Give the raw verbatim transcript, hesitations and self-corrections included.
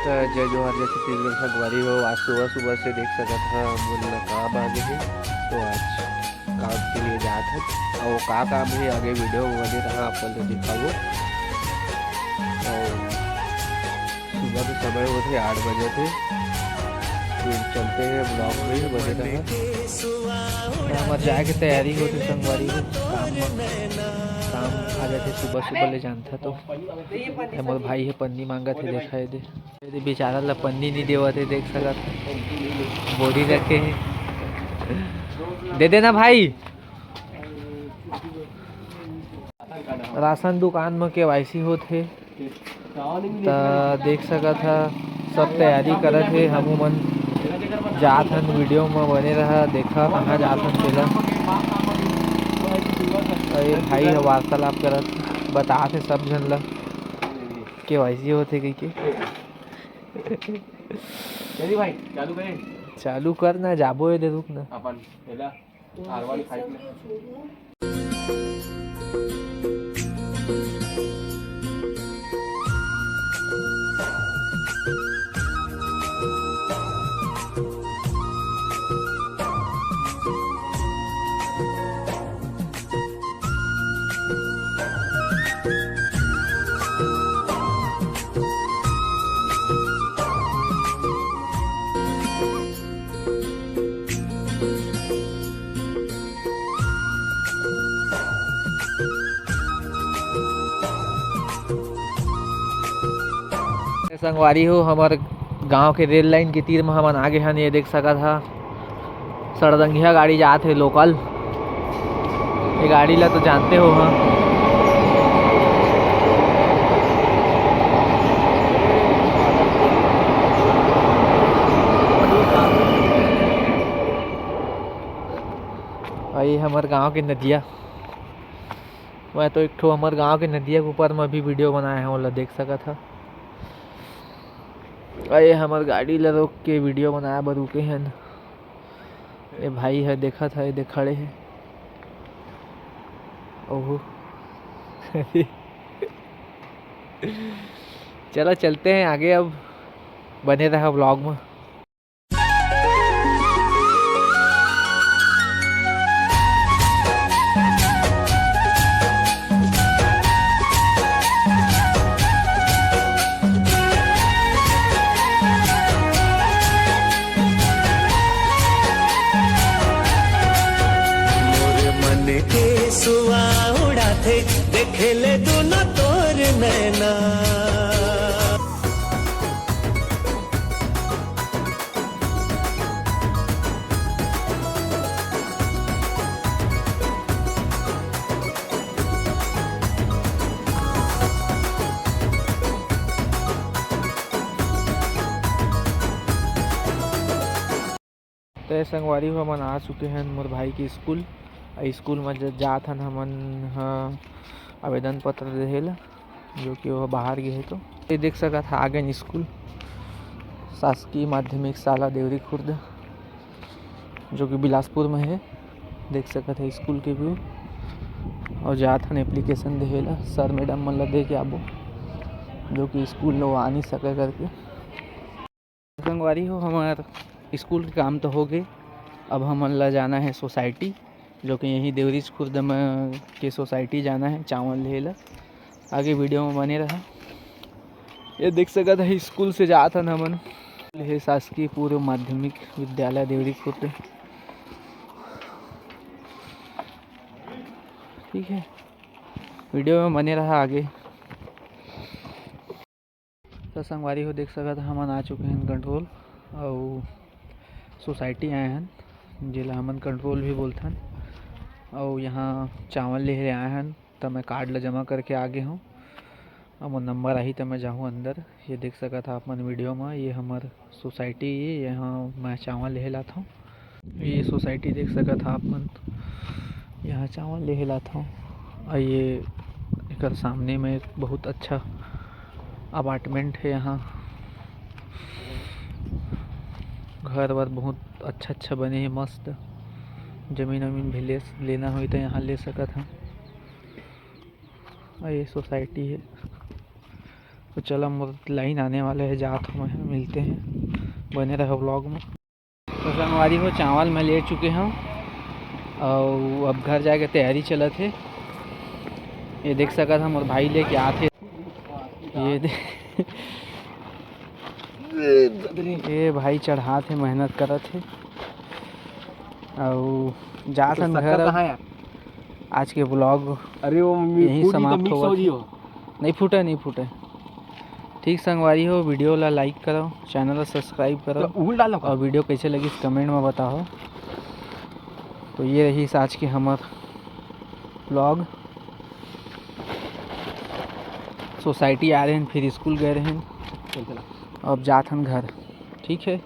त जय जोहार, जय छत्तीसगढ़ संगवारी हो। आज सुबह सुबह से देख सकत ह, मोला काम आ गे हे, तो आज काम के लिए जात हन। अउ का काम हे, आगे वीडियो में बने रहा, आप मन ल दिखाबो। अउ सुबह के समय होत हे, आठ बजे थे, फिर चलते हैं ब्लॉग में, बने रहा। हमर जाए के तैयारी होत हे संगवारी हो, काम म, काम आ जाथे सुबह सुबह ले, जानथा तो। ए मोर भाई हे, पन्नी मांगत हे, देखा ये दे। ये दे बेचारा ला पन्नी नहीं देवत हे, देख सकत हे। बोरी रखे हे। दे देना भाई। राशन दुकान म केवाईसी होत हे। त देख सकत ह, सब तैयारी करत हे। हमू मन जात हन, वीडियो म बने रहा, देखा कहाँ जात हन तेला। अउ ये भाई ह वार्तालाप करत, बतात हे सब झन ला। केवाईसी होथे कहिके। चलिए भाई, चालू करें। चालू कर ना, जाबो ए दे, रुक ना। अपन एला आर वन फाइव में। संगवारी हो, हमर गांव के रेल लाइन के तीर म हमन आगे हन। ये देख सकत ह, सड़दंगिया गाड़ी जात हे लोकल। ये गाड़ी ला तो जानते हो, हाँ। अउ ये हमर गांव के नदिया, मैं तो एक ठो हमर गांव के नदिया के ऊपर म भी वीडियो बनाए हंव, ओला देख सकत ह। अउ ये हमर गाड़ी ला रोक के वीडियो बनाए बर रुके हन। ये भाई ह, देखत ह, ये दे खड़े हे। ओहो। चला, चलते हैं आगे, अब बने रहा ब्लॉग में। मोर मन के सुआ उड़ाथे, देखे ले दुनो तोर नैना। ते संगवारी हो, हमन आ चुके हन मोर भाई के स्कूल। आ, स्कूल म ज-, जात हन हमन ह आवेदन पत्र देहे ला, जो कि वो बाहर गे हे। तो ये देख सकत ह, आ गेन स्कूल, शासकीय माध्यमिक शाला देवरी खुर्द, जो कि बिलासपुर में हे। देख सकत ह स्कूल के व्यू। अउ जात हन एप्लीकेशन देहे ला, सर मैडम मन ला दे के आबो, जो कि स्कूल ला आ नहीं सके करके। संगवारी हो, हमार स्कूल के काम तो हो गए, अब हमन ला जाना है सोसाइटी, जो कि यहीं देवरीज खुर्द में के सोसाइटी जाना है चावल लेहे ला। आगे वीडियो में बने रहा। ये देख सकत है, स्कूल से जात हन हमन। ये शासकीय पूर्व माध्यमिक विद्यालय देवरी खुर्द। ठीक है, वीडियो में बने रहा आगे। तो संगवारी हो, देख सकत ह, हमन आ चुके हन कंट्रोल अउ सोसाइटी आए हन, जेला हमन कंट्रोल भी बोलथन। अउ यहाँ चावल लेहे आए हन, त मैं कार्ड ला जमा करके आ गे हूँ। अब मोर नंबर आही, त मैं जाहूँ अंदर। ये देख सकत ह आप मन वीडियो म, ये हमर सोसाइटी ए, यहाँ मैं चावल लेहे ल आथव। ये सोसाइटी देख सकत ह आप मन, यहाँ चावल लेहे ल आथव। अउ ये एकर सामने में एक बहुत अच्छा अपार्टमेंट हे। यहाँ घर वर बहुत अच्छा अच्छा बने हे, मस्त। जमीन वमीन भी ले, लेना होही त यहाँ ले सकत ह। अउ ये सोसाइटी हे। तो चलो, मोर लाइन आने वाले हे, जात हँव मैं, मिलते हैं, बने रहो ब्लॉग में। तो संगवारी हो, चावल मैं ले चुके हँव अउ अब घर जाए के तैयारी चलत हे। ये देख सकत हव, मोर भाई लेके आत हे। ये दे-, ये भाई चढ़ात हे, मेहनत करत हे अउ जात हन घर। अब आज के ब्लॉग अरे वो यहीं समाप्त होवत हे। नहीं फूटे, नहीं फूटे। ठीक संगवारी हो, वीडियो ला लाइक करो, चैनल ला सब्सक्राइब करो तो उहुल डालो का? अउ वीडियो कैसे लगिस कमेंट में बताओ। तो ये रहिस आज के हमर ब्लॉग। सोसाइटी आए रहेन, फिर स्कूल गए रहेन, अब जात हन घर। ठीक है,